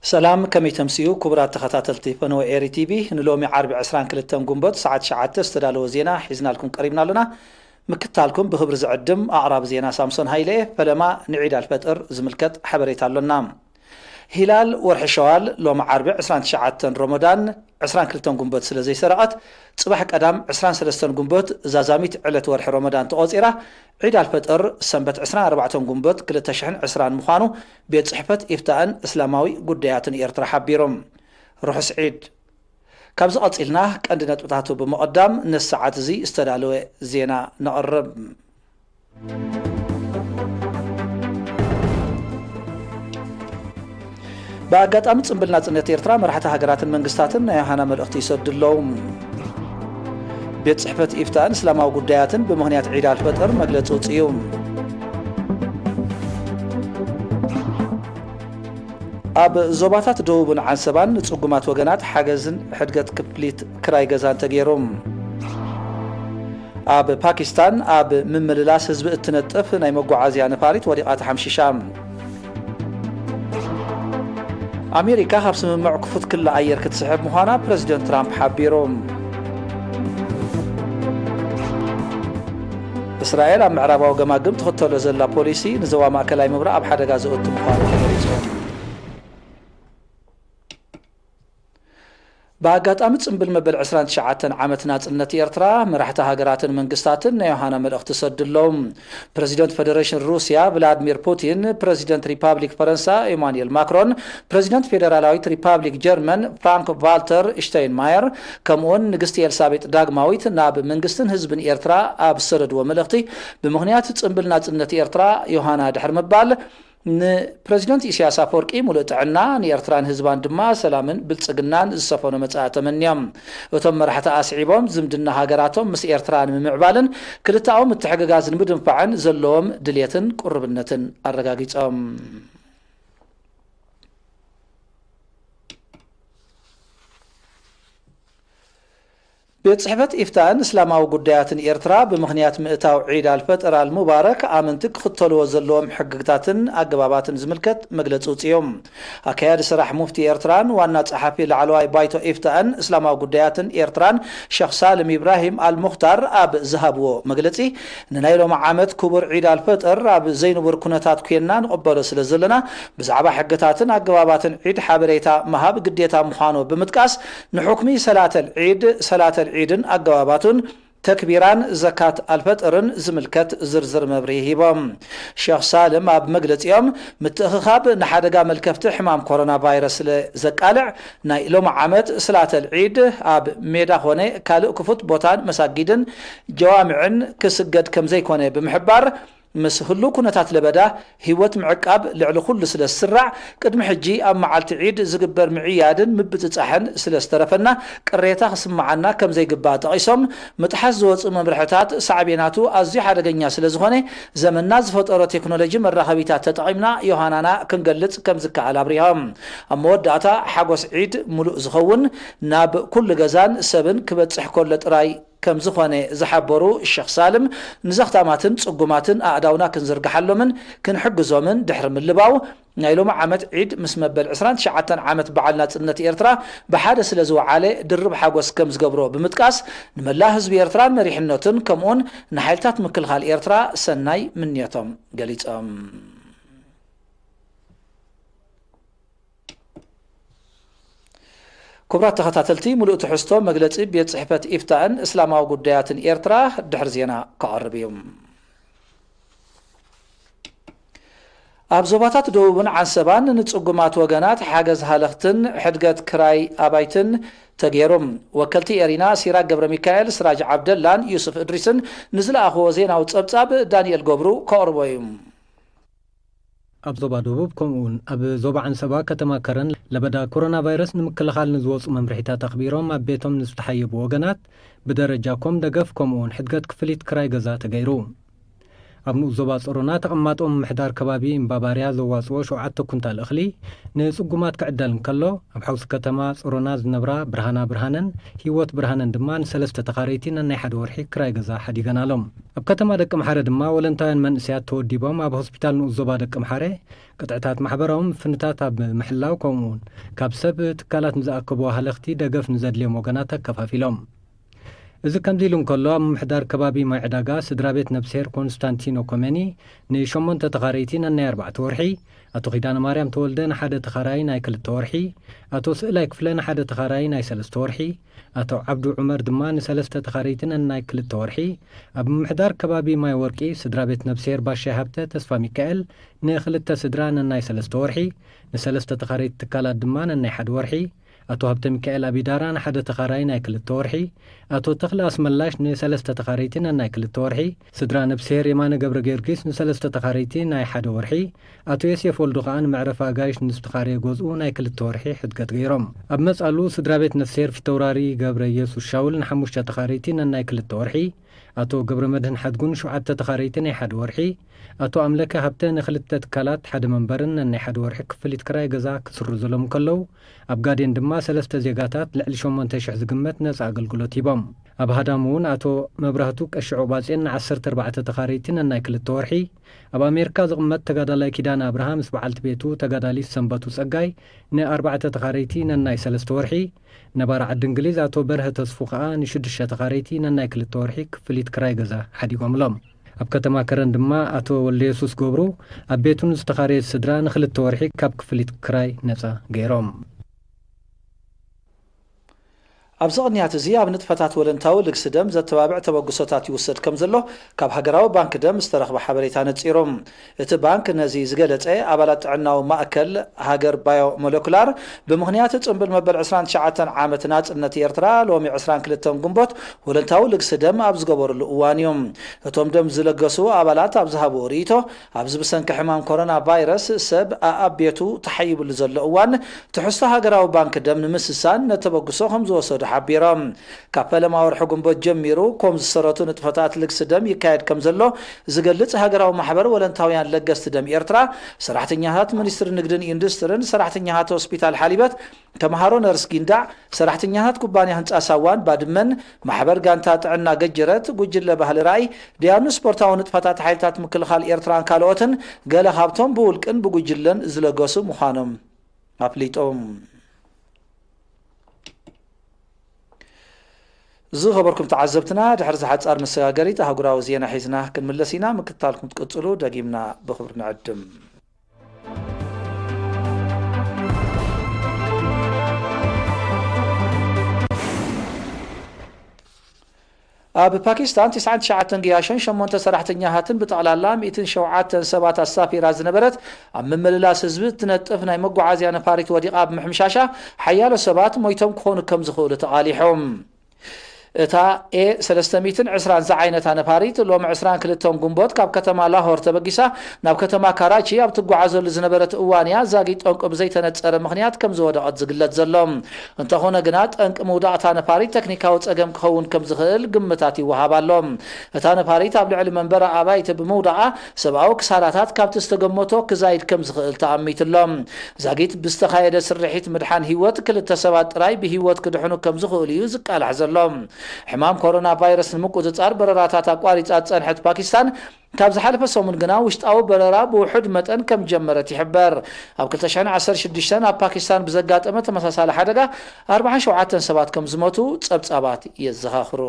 ሰላም፣ ከመይ ተምስዩ ክቡራት ተኸታተልቲ ፈነወ ኤሪ ቲቪ? ንሎሚ ዓርቢ ዕስራን ክልተን ጉንበት ሰዓት ትሽዓተ ዝተዳለወ ዜና ሒዝናልኩም ቀሪብና ኣለና። ምክታልኩም ብኽብሪ ዝዕድም ኣቕራቢ ዜና ሳምሶን ሃይለ። ፈለማ ንዒድ ኣልፈጥር ዝምልከት ሓበሬታ ኣሎና። ሂላል ወርሒ ሸዋል ሎሚ ዓርቢ ዕስራን ትሽዓተን ሮሞዳን ዕስራን ክልተን ጉንበት ስለ ዘይሰረቐት፣ ጽባሕ ቀዳም ዕስራን ሰለስተን ጉንበት ዛዛሚት ዕለት ወርሒ ሮሞዳን ተቖጺራ። ዒድ ኣልፈጥር ሰንበት ዕስራን ኣርባዕተን ጉንበት ክልተ ሽሕን ዕስራን ምዃኑ ቤት ጽሕፈት ኢፍታእን እስላማዊ ጉዳያትን ኤርትራ ሓቢሩ። ርሑስ ዒድ። ካብዚ ቀጺልና ቀንዲ ነጥብታቱ ብምቕዳም ነዚ ሰዓት እዚ ዝተዳለወ ዜና ነቕርብ። ብኣጋጣሚ ጽምብል ናጽነት ኤርትራ መራሕቲ ሃገራትን መንግስታትን ናይ ዮሃና መልእኽቲ ይሰዱ ኣለዉ። ቤት ጽሕፈት ኢፍታእን እስላማዊ ጉዳያትን ብምኽንያት ዒድ ኣልፈጥር መግለጺ ኣውጺኡ። ኣብ ዞባታት ደቡብን ዓንሰባን ንጽጉማት ወገናት ሓገዝን ሕድገት ክፍሊት ክራይ ገዛን ተገይሩ። ኣብ ፓኪስታን ኣብ ምምልላስ ህዝቢ እትነጥፍ ናይ መጓዓዝያ ነፋሪት ወዲቓ ተሓምሺሻ። ኣሜሪካ ካብ ስምምዕ ክፉት ክሊ ኣየር ክትስሕብ ምዃና ፕረዚደንት ትራምፕ ሓቢሩ። እስራኤል ኣብ ምዕራባዊ ገማግም ትኽተሎ ዘላ ፖሊሲ ንዞባ ማእከላይ ምብራቕ ኣብ ሓደጋ ዘእቱ ምዃኑ ተገሊጹ። ብኣጋጣሚ ጽምብል መበል ዕስራን ትሽዓተን ዓመት ናጽነት ኤርትራ፣ መራሕቲ ሃገራትን መንግስታትን ናይ ዮሃና መልእኽቲ ሰዱ ኣለዉ። ፕረዚደንት ፈደረሽን ሩስያ ቭላድሚር ፑቲን፣ ፕረዚደንት ሪፓብሊክ ፈረንሳ ኤማኑኤል ማክሮን፣ ፕረዚደንት ፌደራላዊት ሪፓብሊክ ጀርመን ፍራንክ ቫልተር ሽተይንማየር፣ ከምኡውን ንግስቲ ኤልሳቤጥ ዳግማዊት ናብ መንግስትን ህዝብን ኤርትራ ኣብ ዝሰደድዎ መልእኽቲ፣ ብምኽንያት ጽምብል ናጽነት ኤርትራ ዮሃና ድሕሪ ምባል፣ ንፕረዚደንት ኢሳያስ ኣፈወርቂ ሙሉእ ጥዕና፣ ንኤርትራን ህዝባን ድማ ሰላምን ብልጽግናን ዝሰፈኖ መጻኢ ተመንዮም። እቶም መራሕቲ ኣስዒቦም፣ ዝምድና ሃገራቶም ምስ ኤርትራ ንምምዕባልን ክልተኣዊ ምትሕግጋዝ ንምድንፋዕን ዘለዎም ድልየትን ቅሩብነትን ኣረጋጊጾም። ቤት ጽሕፈት ኢፍታእን እስላማዊ ጉዳያትን ኤርትራ ብምኽንያት ምእታው ዒድ ኣልፈጥር ኣልሙባረክ ኣመንቲ ክኽተልዎ ዘለዎም ሕግታትን ኣገባባትን ዝምልከት መግለጺ ኣውጺኦም። ኣካያዲ ስራሕ ሙፍቲ ኤርትራን ዋና ጸሓፊ ላዕለዋይ ባይቶ ኢፍታእን እስላማዊ ጉዳያትን ኤርትራን ሸኽ ሳልም ኢብራሂም ኣልሙኽታር ኣብ ዝሃብዎ መግለጺ፣ ንናይ ሎሚ ዓመት ክቡር ዒድ ኣልፈጥር ኣብ ዘይንቡር ኩነታት ኮይንና ንቕበሎ ስለ ዘለና፣ ብዛዕባ ሕግታትን ኣገባባትን ዒድ ሓበሬታ ምሃብ ግዴታ ምዃኑ ብምጥቃስ፣ ንሑክሚ ሰላተል ዒድ፣ ሰላተል ዒድን ኣገባባቱን፣ ተክቢራን ዘካት ኣልፈጥርን ዝምልከት ዝርዝር መብርሂ ሂቦም። ሸኽ ሳልም ኣብ መግለጺኦም፣ ምትእኽኻብ ንሓደጋ መልከፍቲ ሕማም ኮሮና ቫይረስ ስለ ዘቃልዕ፣ ናይ ሎሚ ዓመት ስላተል ዒድ ኣብ ሜዳ ኾነ ካልእ ክፉት ቦታን መሳጊድን ጀዋምዕን ክስገድ ከም ዘይኮነ ብምሕባር፣ ምስ ህሉው ኩነታት ለበዳ ህይወት ምዕቃብ ልዕሊ ኩሉ ስለ ዝስራዕ፣ ቅድሚ ሕጂ ኣብ መዓልቲ ዒድ ዝግበር ምዕያድን ምብጽጻሕን ስለ ዝተረፈና፣ ቅሬታ ክስምዓና ከም ዘይግባእ ጠቒሶም፣ ምጥሓስ ዝወጽእ መምርሕታት ሳዕቤናቱ ኣዝዩ ሓደገኛ ስለ ዝኾነ፣ ዘመንና ዝፈጠሮ ቴክኖሎጂ መራኸቢታት ተጠቒምና ዮሃናና ክንገልጽ ከም ዝከኣል ኣብሪሆም። ኣብ መወዳእታ፣ ሓጎስ ዒድ ምሉእ ዝኸውን ናብ ኩሉ ገዛን ሰብን ክበጽሕ ከሎ ጥራይ ከም ዝኾነ ዝሓበሩ ሸኽ ሳልም፣ ንዘኽታማትን ጽጉማትን ኣእዳውና ክንዝርግሓሎምን ክንሕግዞምን ድሕሪ ምልባው፣ ናይ ሎሚ ዓመት ዒድ ምስ መበል ዕስራን ትሽዓተን ዓመት በዓል ናጽነት ኤርትራ ብሓደ ስለ ዝወዓለ ድርብ ሓጎስ ከም ዝገብሮ ብምጥቃስ፣ ንመላእ ህዝቢ ኤርትራን መሪሕነቱን ከምኡውን ንሓይልታት ምክልኻል ኤርትራ ሰናይ ምንዮቶም ገሊጾም። ክቡራት ተኸታተልቲ፣ ሙሉእ ትሕዝቶ መግለጺ ቤት ጽሕፈት ኢፍታእን እስላማዊ ጉዳያትን ኤርትራ ድሕሪ ዜና ክቐርብ እዩ። ኣብ ዞባታት ደቡብን ዓንሰባን ንጽጉማት ወገናት ሓገዝ ሃለኽትን ሕድገት ክራይ ኣባይትን ተገይሩ። ወከልቲ ኤሪና ሲራክ ገብረ ሚካኤል፣ ስራጅ ዓብደላን ዩሱፍ እድሪስን ንዝለኣኽዎ ዜናዊ ጸብጻብ ዳንኤል ገብሩ ከቕርቦ እዩ። ኣብ ዞባ ደቡብ ከምኡውን ኣብ ዞባ ዓንሰባ ከተማ ከረን ለበዳ ኮሮና ቫይረስ ንምክልኻል ንዝወፁ መምርሒታት ኣኽቢሮም ኣብ ቤቶም ንዝተሓየቡ ወገናት ብደረጃ ኮም ደገፍ ከምኡውን ሕድገት ክፍሊት ክራይ ገዛ ተገይሩ። ኣብ ንኡስ ዞባ ጾሮና ተቐማጦ ምምሕዳር ከባቢ እምባባርያ ዘዋጽኦ ሸውዓተ ኩንታል እኽሊ ንጽጉማት ክዕደል እንከሎ፣ ኣብ ሓውሲ ከተማ ጾሮና ዝነብራ ብርሃና ብርሃነን ህይወት ብርሃነን ድማ ንሰለስተ ተኻረይቲ ነናይ ሓደ ወርሒ ክራይ ገዛ ሓዲገናሎም። ኣብ ከተማ ደቂ ምሓረ ድማ ወለንታውያን መንእሰያት ተወዲቦም ኣብ ሆስፒታል ንኡስ ዞባ ደቂ ምሓረ ቅጥዕታት ማሕበራዊ ምፍንታት ኣብ ምሕላው፣ ከምኡውን ካብ ሰብ ትካላት ንዝኣከብዎ ሃለኽቲ ደገፍ ንዘድልዮም ወገናት ኣከፋፊሎም። እዚ ከምዚ ኢሉ እንከሎ፣ ኣብ ምምሕዳር ከባቢ ማይ ዕዳጋ ስድራ ቤት ነብስሄር ኮንስታንቲኖ ኮመኒ ንሸሞንተ ተኻረይቲ ነናይ ኣርባዕተ ወርሒ፣ ኣቶ ኪዳነ ማርያም ተወልደ ንሓደ ተኻራይ ናይ ክልተ ወርሒ፣ ኣቶ ስእላይ ክፍለ ንሓደ ተኻራይ ናይ ሰለስተ ወርሒ፣ ኣቶ ዓብዱ ዑመር ድማ ንሰለስተ ተኻረይቲ ነናይ ክልተ ወርሒ፣ ኣብ ምምሕዳር ከባቢ ማይ ወርቂ ስድራ ቤት ነብስሄር ባሻይ ሃብተ ተስፋ ሚካኤል ንክልተ ስድራ ነናይ ሰለስተ ወርሒ፣ ንሰለስተ ተኻረይቲ ትካላት ድማ ነናይ ሓደ ወርሒ፣ ኣቶ ሃብተ ሚካኤል ኣቢዳራ ንሓደ ተኻራይ ናይ ክልተ ወርሒ፣ ኣቶ ተኽለ ኣስመላሽ ንሰለስተ ተኻረይቲ ነናይ ክልተ ወርሒ፣ ስድራ ነብስሄር የማነ ገብረ ጊዮርጊስ ንሰለስተ ተኻረይቲ ናይ ሓደ ወርሒ፣ ኣቶ ዮሴፍ ወልዱ ከኣ ንመዕረፊ ኣጋይሽ ንዝተኻረየ ገዝኡ ናይ ክልተ ወርሒ ሕድገት ገይሮም። ኣብ መጻሉ ስድራ ቤት ነፍስሄር ፊተውራሪ ገብረ ኢየሱስ ሻውል ንሓሙሽተ ተኻረይቲ ነናይ ክልተ ወርሒ፣ ኣቶ ገብረ መድህን ሓድጉ ንሸውዓተ ተኻረይቲ ናይ ሓደ ወርሒ፣ ኣቶ ኣምለከ ሃብተ ንክልተ ትካላት ሓደ መንበርን ነናይ ሓደ ወርሒ ክፍሊት ክራይ ገዛ ክስርዙሎም እንከለዉ፣ ኣብ ጋዴን ድማ ሰለስተ ዜጋታት ልዕሊ ሸሞንተ ሽሕ ዝግመት ነጻ ኣገልግሎት ሂቦም። ኣብ ሃዳሙ እውን ኣቶ መብራህቱ ቀሺ ዑባጼን ንዓሰርተ ኣርባዕተ ተኻረይቲ ነናይ ክልተ ወርሒ፣ ኣብ ኣሜሪካ ዝቕመጥ ተጋዳላይ ኪዳነ ኣብርሃ ምስ በዓልቲ ቤቱ ተጋዳሊት ሰንበቱ ጸጋይ ንኣርባዕተ ተኻረይቲ ነናይ ሰለስተ ወርሒ፣ ነባሪ ዓዲ እንግሊዝ ኣቶ በርሀ ተስፉ ከኣ ንሽዱሽተ ተኻረይቲ ነናይ ክልተ ወርሒ ክፍሊት ክራይ ገዛ ሓዲጎምሎም። ኣብ ከተማ ከረን ድማ ኣቶ ወልደየሱስ ገብሩ ኣብ ቤቱ ንዝተኻረየ ስድራ ንክልተ ወርሒ ካብ ክፍሊት ክራይ ነጻ ገይሮም። ኣብዚ ቅንያት እዚ ኣብ ንጥፈታት ወለንታዊ ልግሲ ደም ዘተባብዕ ተበግሶታት ይውሰድ ከም ዘሎ ካብ ሃገራዊ ባንክ ደም ዝተረኽበ ሓበሬታ ነጺሩ። እቲ ባንክ ነዚ ዝገለጸ፣ ኣባላት ጥዕናዊ ማእከል ሃገር ባዮ ሞለኩላር ብምኽንያት ጽምብል መበል ዕስራን ትሽዓተን ዓመት ናጽነት ኤርትራ ሎሚ ዕስራን ክልተን ግንቦት ወለንታዊ ልግሲ ደም ኣብ ዝገበርሉ እዋን እዩ። እቶም ደም ዝለገሱ ኣባላት ኣብ ዝሃብዎ ርእይቶ፣ ኣብዚ ብሰንኪ ሕማም ኮሮና ቫይረስ ሰብ ኣኣብ ቤቱ ተሓይብሉ ዘሎ እዋን፣ ትሕዝቶ ሃገራዊ ባንክ ደም ንምስሳን ነተበግሶ ከም ዝወሰዱ ሓቢሮም። ካብ ፈለማ ወርሒ ግንቦት ጀሚሩ ኮም ዝሰረቱ ንጥፈታት ልግሲ ደም ይካየድ ከም ዘሎ ዝገልጽ ሃገራዊ ማሕበር ወለንታውያን ለገስቲ ደም ኤርትራ፣ ሰራሕተኛታት ሚኒስትሪ ንግድን ኢንዱስትርን፣ ሰራሕተኛታት ሆስፒታል ሓሊበት፣ ተምሃሮ ነርስ ጊንዳዕ፣ ሰራሕተኛታት ኩባንያ ህንጻ ሳዋን ባድመን፣ ማሕበር ጋንታ ጥዕና ገጀረት፣ ጉጅለ ባህሊ ራእይ፣ ደያኑ ስፖርታዊ ንጥፈታት ሓይልታት ምክልኻል ኤርትራን ካልኦትን ገለ ካብቶም ብውልቅን ብጉጅለን ዝለገሱ ምዃኖም ኣፍሊጦም። ዝኸበርኩም ተዓዘብትና፣ ድሕሪ እዚ ሓጻር መሰጋገሪት ኣህጉራዊ ዜና ሒዝና ክንምለስ ኢና። ምክትታልኩም ትቅጽሉ ደጊምና ብኽብሪ ንዕድም። ኣብ ፓኪስታን፣ ትስዓን ትሽዓተን ገያሾን ሸሞንተ ሰራሕተኛታትን ብጠቕላላ ሚእትን ሸውዓተን ሰባት ኣሳፊራ ዝነበረት ኣብ ምምልላስ ህዝቢ እትነጥፍ ናይ መጓዓዝያ ነፋሪት ወዲቓ ብምሕምሻሻ፣ ሓያሎ ሰባት ሞይቶም ክኾኑ ከም ዝኽእሉ ተቓሊሑ። እታ ኤ ሰለስተ ሚእትን ዕስራን ዝዓይነታ ነፋሪት፣ ሎሚ ዕስራን ክልተን ግንቦት ካብ ከተማ ላሆር ተበጊሳ ናብ ከተማ ካራቺ ኣብ ትጓዓዘሉ ዝነበረት እዋን እያ ዛጊት ጠንቁ ብዘይተነጸረ ምኽንያት ከም ዝወደቐት ዝግለጽ ዘሎ። እንተኾነ ግና፣ ጠንቂ ምውዳቕታ ነፋሪት ተክኒካዊ ጸገም ክኸውን ከም ዝኽእል ግምታት ይወሃብ ኣሎ። እታ ነፋሪት ኣብ ልዕሊ መንበሪ ኣባይቲ ብምውዳቓ፣ ሰብኣዊ ክሳራታት ካብቲ ዝተገመቶ ክዛይድ ከም ዝኽእል ተኣሚቱ ኣሎ። ዛጊት ብዝተኻየደ ስርሒት ምድሓን ህይወት፣ ክልተ ሰባት ጥራይ ብህይወት ክድሕኑ ከም ዝኽእሉ እዩ ዝቃላሕ ዘሎ። ሕማም ኮሮና ቫይረስ ንምቁጽጻር በረራታት ኣቋሪጻ ዝጸንሐት ፓኪስታን፣ ካብ ዝሓለፈ ሰሙን ግና ውሽጣዊ በረራ ብውሑድ መጠን ከም ጀመረት ይሕበር። ኣብ ክልተ ሽሕን ዓሰርተ ሽዱሽተን ኣብ ፓኪስታን ብዘጋጠመ ተመሳሳሊ ሓደጋ ኣርባዓን ሸውዓተን ሰባት ከም ዝሞቱ ጸብጻባት የዘኻኽሩ።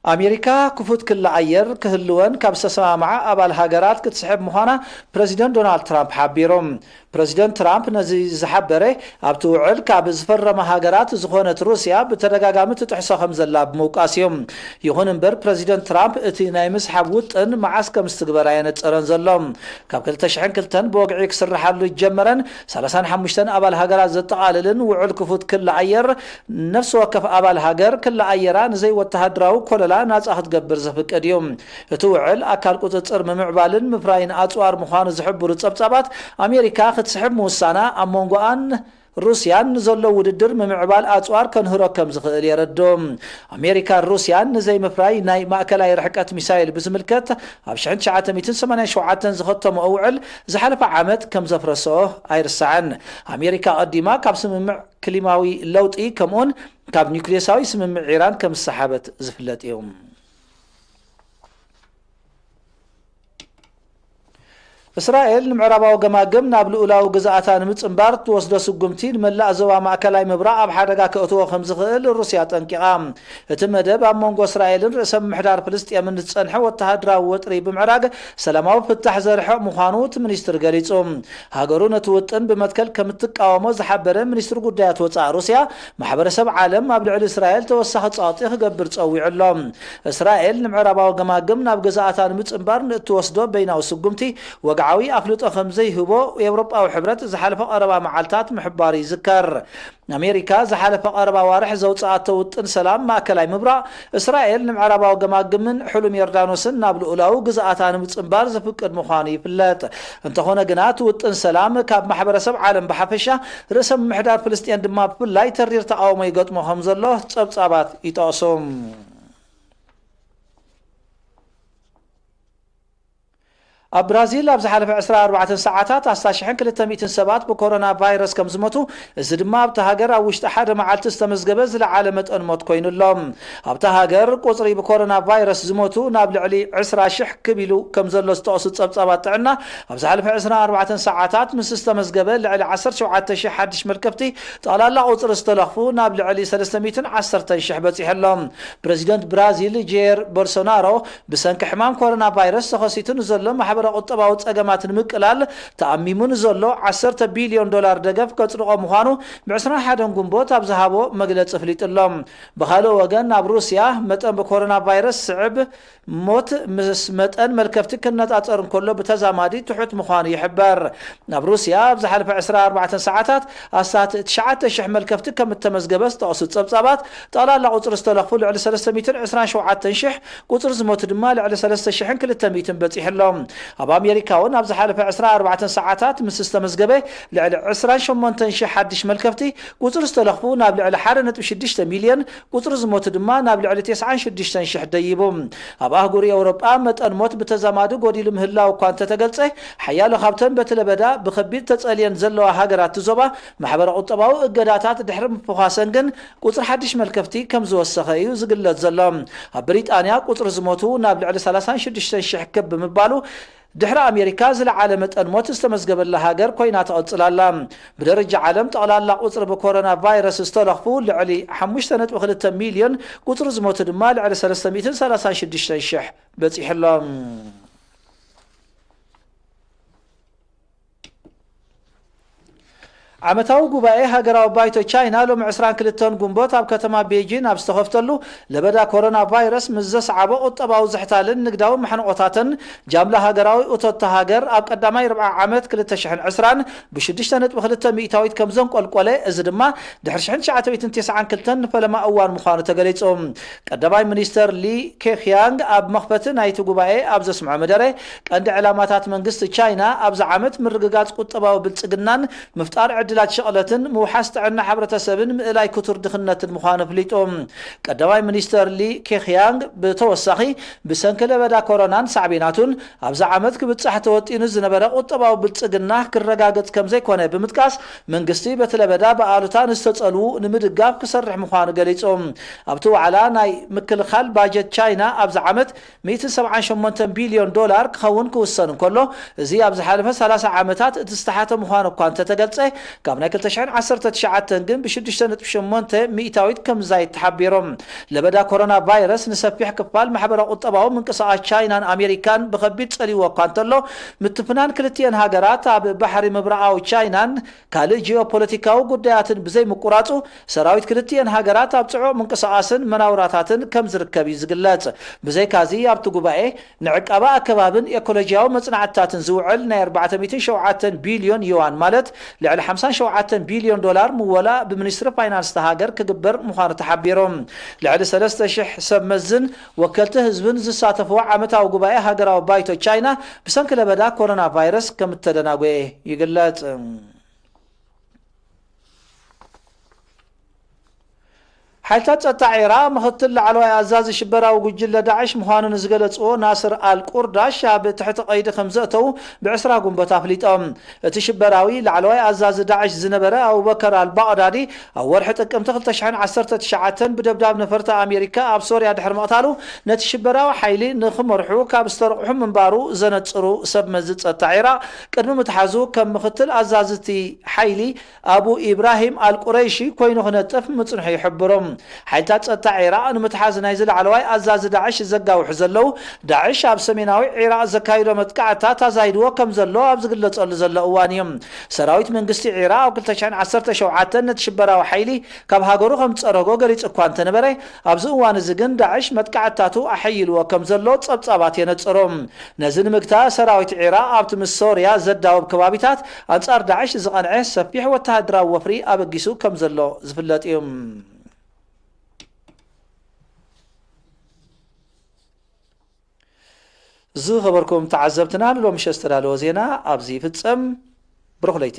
ኣሜሪካ ክፉት ክሊ ኣየር ክህልወን ካብ ዝተሰማምዓ ኣባል ሃገራት ክትስሕብ ምዃና ፕረዚደንት ዶናልድ ትራምፕ ሓቢሩ። ፕረዚደንት ትራምፕ ነዚ ዝሓበረ፣ ኣብቲ ውዕል ካብ ዝፈረማ ሃገራት ዝኾነት ሩስያ ብተደጋጋሚ ትጥሕሶ ከም ዘላ ብምውቃስ እዩ። ይኹን እምበር፣ ፕረዚደንት ትራምፕ እቲ ናይ ምስሓብ ውጥን መዓስ ከም ዝትግበር ኣየነጸረን ዘሎ። ካብ ክልተ ሽሕን ክልተን ብወግዒ ክስርሓሉ ዝጀመረን ሰላሳን ሓሙሽተን ኣባል ሃገራት ዘጠቓልልን ውዕል ክፉት ክሊ ኣየር፣ ነፍሲ ወከፍ ኣባል ሃገር ክሊ ኣየራ ንዘይወተሃደራዊ ኮለላ ናጻ ክትገብር ዘፍቅድ እዩ። እቲ ውዕል ኣካል ቁጽጽር ምምዕባልን ምፍራይን ኣጽዋር ምዃኑ ዝሕብሩ ጸብጻባት፣ ኣሜሪካ ክትስሕብ ምውሳና ኣብ መንጎኣን ሩስያን ንዘሎ ውድድር ምምዕባል ኣጽዋር ከንህሮ ከም ዝኽእል የረድኡ። ኣሜሪካን ሩስያን ንዘይምፍራይ ናይ ማእከላይ ርሕቀት ሚሳይል ብዝምልከት ኣብ ሽሕን ትሽዓተ ሚእትን ሰማንያን ሸውዓተን ዝኸተሞ ውዕል ዝሓለፈ ዓመት ከም ዘፍረስኦ ኣይርሳዕን። ኣሜሪካ ቀዲማ ካብ ስምምዕ ክሊማዊ ለውጢ ከምኡውን ካብ ኒውክሌሳዊ ስምምዕ ኢራን ከም ዝሰሓበት ዝፍለጥ እዩ። እስራኤል ንምዕራባዊ ገማግም ናብ ልኡላዊ ግዝኣታ ንምጽንባር እትወስዶ ስጉምቲ ንመላእ ዞባ ማእከላይ ምብራቕ ኣብ ሓደጋ ከእትዎ ከም ዝኽእል ሩስያ ጠንቂቓ። እቲ መደብ ኣብ መንጎ እስራኤልን ርእሰ ምምሕዳር ፍልስጤምን ዝጸንሐ ወተሃደራዊ ወጥሪ ብምዕራግ ሰላማዊ ፍታሕ ዘርሕቕ ምዃኑ እቲ ሚኒስትር ገሊጹ። ሃገሩ ነቲ ውጥን ብመትከል ከም እትቃወሞ ዝሓበረ ሚኒስትሪ ጉዳያት ወጻኢ ሩስያ፣ ማሕበረሰብ ዓለም ኣብ ልዕሊ እስራኤል ተወሳኺ ጸቕጢ ክገብር ጸዊዑ ኣሎ። እስራኤል ንምዕራባዊ ገማግም ናብ ግዝኣታ ንምጽንባር ንእትወስዶ በይናዊ ስጉምቲ ወግዓዊ ኣፍልጦ ከም ዘይህቦ የውሮጳዊ ሕብረት ዝሓለፈ ቀረባ መዓልታት ምሕባሩ ይዝከር። ኣሜሪካ ዝሓለፈ ቀረባ ዋርሕ ዘውጽኣቶ ውጥን ሰላም ማእከላይ ምብራቕ፣ እስራኤል ንምዕራባዊ ገማግምን ሕሉም ዮርዳኖስን ናብ ልኡላዊ ግዝኣታ ንምጽንባር ዝፍቅድ ምዃኑ ይፍለጥ። እንተኾነ ግና፣ እቲ ውጥን ሰላም ካብ ማሕበረሰብ ዓለም ብሓፈሻ፣ ርእሰ ምምሕዳር ፍልስጤን ድማ ብፍላይ ተሪር ተቓውሞ ይገጥሞ ከም ዘሎ ጸብጻባት ይጠቕሱ። ኣብ ብራዚል ኣብ ዝሓለፈ ዕስራን ኣርባዕተን ሰዓታት ኣስታት ሽሕን ክልተ ሚእትን ሰባት ብኮሮና ቫይረስ ከም ዝሞቱ፣ እዚ ድማ ኣብታ ሃገር ኣብ ውሽጢ ሓደ መዓልቲ ዝተመዝገበ ዝለዓለ መጠን ሞት ኮይኑ ኣሎ። ኣብታ ሃገር ቁጽሪ ብኮሮና ቫይረስ ዝሞቱ ናብ ልዕሊ ዕስራ ሽሕ ክብ ኢሉ ከም ዘሎ ዝጠቕሱ ጸብጻባት ጥዕና፣ ኣብ ዝሓለፈ ዕስራን ኣርባዕተን ሰዓታት ምስ ዝተመዝገበ ልዕሊ ዓሰርተ ሸውዓተ ሽሕ ሓድሽ መልከፍቲ፣ ጠቕላላ ቁጽሪ ዝተለኽፉ ናብ ልዕሊ ሰለስተ ሚእትን ዓሰርተን ሽሕ በጺሑ ኣሎ። ፕረዚደንት ብራዚል ጄር ቦልሶናሮ፣ ብሰንኪ ሕማም ኮሮና ቫይረስ ተኸሲቱ ንዘሎ ማሕበረ ቁጠባዊ ጸገማት ንምቅላል ተኣሚሙ ንዘሎ ዓሰርተ ቢልዮን ዶላር ደገፍ ከጽድቖ ምዃኑ ብዕስራን ሓደን ግንቦት ኣብ ዝሃቦ መግለጺ ኣፍሊጡ ኣሎ። ብኻልእ ወገን፣ ኣብ ሩስያ መጠን ብኮሮና ቫይረስ ስዕብ ሞት ምስ መጠን መልከፍቲ ክነጻጸር እንከሎ ብተዛማዲ ትሑት ምዃኑ ይሕበር። ኣብ ሩስያ ኣብ ዝሓለፈ ዕስራን ኣርባዕተን ሰዓታት ኣስታት ትሽዓተ ሽሕ መልከፍቲ ከም እተመዝገበ ዝጠቕሱ ጸብጻባት፣ ጠቕላላ ቁጽሪ ዝተለኽፉ ልዕሊ ሰለስተ ሚእትን ዕስራን ሸውዓተን ሽሕ፣ ቁጽሪ ዝሞቱ ድማ ልዕሊ ሰለስተ ሽሕን ክልተ ሚእትን በጺሑ ኣሎ። ኣብ ኣሜሪካ እውን ኣብ ዝሓለፈ ዕስራን ኣርባዕተን ሰዓታት ምስ ዝተመዝገበ ልዕሊ ዕስራን ሸሞንተን ሽሕ ሓድሽ መልከፍቲ፣ ቁጽሪ ዝተለኽፉ ናብ ልዕሊ ሓደ ነጥቢ ሽዱሽተ ሚልዮን፣ ቁጽሪ ዝሞቱ ድማ ናብ ልዕሊ ተስዓን ሽዱሽተን ሽሕ ደይቡ። ኣብ ኣህጉር ኤውሮጳ መጠን ሞት ብተዛማዲ ጎዲሉ ምህላው እኳ እንተተገልጸ፣ ሓያሎ ካብተን በቲ ለበዳ ብኸቢድ ተጸልየን ዘለዋ ሃገራት እቲ ዞባ፣ ማሕበረ ቁጠባዊ እገዳታት ድሕሪ ምፍዃሰን ግን፣ ቁጽሪ ሓድሽ መልከፍቲ ከም ዝወሰኸ እዩ ዝግለጽ ዘሎ። ኣብ ብሪጣንያ ቁጽሪ ዝሞቱ ናብ ልዕሊ ሰላሳን ሽዱሽተን ሽሕ ክብ ብምባሉ፣ ድሕሪ ኣሜሪካ ዝለዓለ መጠን ሞት ዝተመዝገበላ ሃገር ኮይና ትቕጽል ኣላ። ብደረጃ ዓለም፣ ጠቕላላ ቁጽሪ ብኮሮና ቫይረስ ዝተለኽፉ ልዕሊ ሓሙሽተ ነጥቢ ክልተ ሚልዮን፣ ቁጽሪ ዝሞቱ ድማ ልዕሊ ሰለስተ ሚእትን ሰላሳን ሽዱሽተን ሽሕ በጺሑ ኣሎ። ዓመታዊ ጉባኤ ሃገራዊ ባይቶ ቻይና ሎሚ ዕስራን ክልተን ግንቦት ኣብ ከተማ ቤጂን ኣብ ዝተኸፍተሉ፣ ለበዳ ኮሮና ቫይረስ ምስ ዘስዓቦ ቁጠባዊ ዝሕታልን ንግዳዊ ማሕንቖታትን፣ ጃምላ ሃገራዊ እቶት እታ ሃገር ኣብ ቀዳማይ ርብዓ ዓመት ክልተ ሽሕን ዕስራን ብሽዱሽተ ነጥቢ ክልተ ሚእታዊት ከም ዘንቆልቆለ፣ እዚ ድማ ድሕሪ ሽሕን ትሽዓተ ሚእትን ተስዓን ክልተን ንፈለማ እዋን ምዃኑ ተገሊጹ። ቀዳማይ ሚኒስተር ሊ ኬኽያንግ ኣብ መኽፈቲ ናይቲ ጉባኤ ኣብ ዘስምዖ መደረ፣ ቀንዲ ዕላማታት መንግስቲ ቻይና ኣብዚ ዓመት ምርግጋጽ ቁጠባዊ ብልጽግናን ምፍጣር ዕድላት ሸቕለትን ምውሓስ ጥዕና ሕብረተሰብን ምእላይ ክቱር ድኽነትን ምዃኑ ኣፍሊጡ። ቀዳማይ ሚኒስተር ሊ ኬኽያንግ ብተወሳኺ፣ ብሰንኪ ለበዳ ኮሮናን ሳዕቤናቱን ኣብዚ ዓመት ክብጻሕ ተወጢኑ ዝነበረ ቁጠባዊ ብልጽግና ክረጋገጽ ከም ዘይኮነ ብምጥቃስ፣ መንግስቲ በቲ ለበዳ ብኣሉታ ንዝተጸልዉ ንምድጋፍ ክሰርሕ ምዃኑ ገሊጹ። ኣብቲ ዋዕላ፣ ናይ ምክልኻል ባጀት ቻይና ኣብዚ ዓመት ሚእትን ሰብዓን ሸሞንተን ቢልዮን ዶላር ክኸውን ክውሰን እንከሎ፣ እዚ ኣብ ዝሓለፈ ሰላሳ ዓመታት እቲ ዝተሓተ ምዃኑ እኳ እንተተገልጸ፣ ካብ ናይ ክልተ ሽሕን ዓሰርተ ትሽዓተን ግን ብሽዱሽተ ነጥቢ ሸሞንተ ሚእታዊት ከም ዝዛይድ ተሓቢሩ። ለበዳ ኮሮና ቫይረስ ንሰፊሕ ክፋል ማሕበረ ቁጠባዊ ምንቅስቓስ ቻይናን ኣሜሪካን ብኸቢድ ጸልይዎ እኳ እንተሎ፣ ምትፍናን ክልቲኤን ሃገራት ኣብ ባሕሪ ምብራቓዊ ቻይናን ካልእ ጂኦፖለቲካዊ ጉዳያትን ብዘይምቁራጹ፣ ሰራዊት ክልቲኤን ሃገራት ኣብ ጽዑቕ ምንቅስቓስን መናውራታትን ከም ዝርከብ እዩ ዝግለጽ። ብዘይካዚ፣ ኣብቲ ጉባኤ ንዕቃበ ኣከባብን ኤኮሎጂያዊ መጽናዕትታትን ዝውዕል ናይ ኣርባዕተ ሚእትን ሸውዓተን ቢልዮን ዩዋን፣ ማለት ልዕሊ ሓምሳን ሸውዓተን ቢልዮን ዶላር ምወላ ብሚኒስትሪ ፋይናንስ እታ ሃገር ክግበር ምዃኑ ተሓቢሩ። ልዕሊ ሰለስተ ሽሕ ሰብ መዝን ወከልቲ ህዝብን ዝሳተፍዎ ዓመታዊ ጉባኤ ሃገራዊ ባይቶ ቻይና ብሰንኪ ለበዳ ኮሮና ቫይረስ ከም እተደናጎየ ይግለጽ። ሓይልታት ጸጥታ ዒራቕ ምኽትል ላዕለዋይ ኣዛዚ ሽበራዊ ጉጅለ ዳዕሽ ምዃኑ ንዝገለጽዎ ናስር ኣል ቁርዳሽ ኣብ ትሕቲ ቀይዲ ከም ዘእተዉ ብዕስራ ጉንበት ኣፍሊጦም። እቲ ሽበራዊ ላዕለዋይ ኣዛዚ ዳዕሽ ዝነበረ ኣቡበከር ኣል ባቕዳዲ ኣብ ወርሒ ጥቅምቲ ክልተ ሽሕን ዓሰርተ ትሽዓተን ብደብዳብ ነፈርቲ ኣሜሪካ ኣብ ሶርያ ድሕሪ ምቕታሉ፣ ነቲ ሽበራዊ ሓይሊ ንኽመርሑ ካብ ዝተረቑሑ ምንባሩ ዘነጽሩ ሰብ መዚ ጸጥታ ዒራቕ፣ ቅድሚ ምትሓዙ ከም ምኽትል ኣዛዚ እቲ ሓይሊ ኣቡ ኢብራሂም ኣልቁረይሺ ኮይኑ ክነጥፍ ምጽንሑ ይሕብሩ። ሓይልታት ጸጥታ ዒራቕ ንምትሓዝ ናይዚ ላዕለዋይ ኣዛዚ ዳዕሽ ዘጋውሑ ዘለዉ፣ ዳዕሽ ኣብ ሰሜናዊ ዒራቕ ዘካይዶ መጥቃዕትታት ኣዛይድዎ ከም ዘሎ ኣብ ዝግለጸሉ ዘሎ እዋን እዩ። ሰራዊት መንግስቲ ዒራቕ ኣብ ክልተ ሽሕን ዓሰርተ ሸውዓተን ነቲ ሽበራዊ ሓይሊ ካብ ሃገሩ ከም ዝጸረጎ ገሊጹ እኳ እንተነበረ፣ ኣብዚ እዋን እዚ ግን ዳዕሽ መጥቃዕትታቱ ኣሐይልዎ ከም ዘሎ ጸብጻባት የነጽሩ። ነዚ ንምግታእ ሰራዊት ዒራቕ ኣብቲ ምስ ሶርያ ዘዳውብ ከባቢታት ኣንጻር ዳዕሽ ዝቐንዐ ሰፊሕ ወተሃደራዊ ወፍሪ ኣበጊሱ ከም ዘሎ ዝፍለጥ እዩ። ዝኸበርኩም ተዓዘብትና፣ ንሎሚ ምሸት ዝተዳለወ ዜና ኣብዚ ይፍጸም። ብሩኽ ለይቲ።